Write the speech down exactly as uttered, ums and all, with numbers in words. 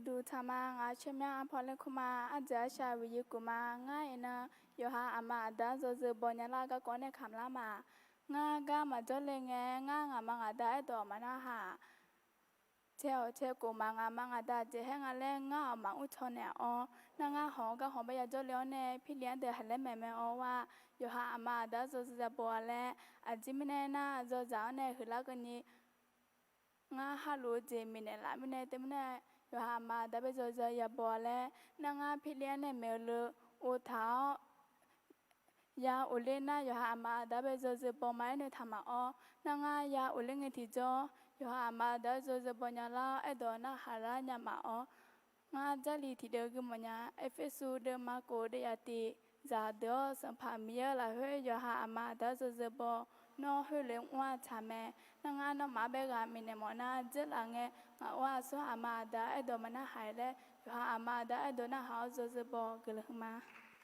Uqduq taq ma. Ngaq tsawrmyanr arpawr laer kur ma. Ardzaeq arshaq wiqyi kuf ma. Ngar iqnan yawqha aqma aqda-anr yawzeu baw nya lar garkawv nae kamq lar ma. Ngar gar maqjawr le ngae, ngar ngaqma ngaqda aerdawq maqnar haq. Cae-awq cae khof ma. Ngaqma ngaqda jeqhaer nga laer ngar-awq maqmr caw naeq-awr, nar ngar hawq-eu gar hawq bae yajawr le-awr nae Pirlif-anr deuq haqlaer maeq mae-awr war, yawqha aqma aqda-anr yawzeu yabaw-a laer. Aqjeq mirnae nar, yawzaq-anr nae huiqlar keuvni ngar harluf-eu jeq miqnaeq laf mirnae teumirnae, yawqha aqma aqda bae yawzeu yabaw-a laer. Nar ngar Pirlif-anr nae maeq-eu leu ov taq-awr, ya uqler nar yawqha aqma aqda bae yawzeu baw ma aer noeqtaq maqawr, nar ngar ya uqler ngae tiqjawr, yawqha aqma aqda-anr yawzeu baw nya lar-awr aerdawq narhaq lar nya maqawr, ngar Jarlif tiqdeuv gui mawfnya. Erpersu deuv, Markof deuv, Yaqtiv zaqdeuq-awr, Sanqpaq Miqyaer-eu lafkhoer yawqha aqma aqda-anr yawzeu baw. Nawr khoerlof-aer mr-a tsaq mae. Nar ngar nawmaf-anr bae ghaq miqnaeq mawf nar, dzeurlaf ngae ngaq-awr aqsur aqma aqda aerdawq maqnar haq-aer laer, yawqha aqma aqda aerdawq narhaq-awr yawzeu baw guiqlanq heu ma.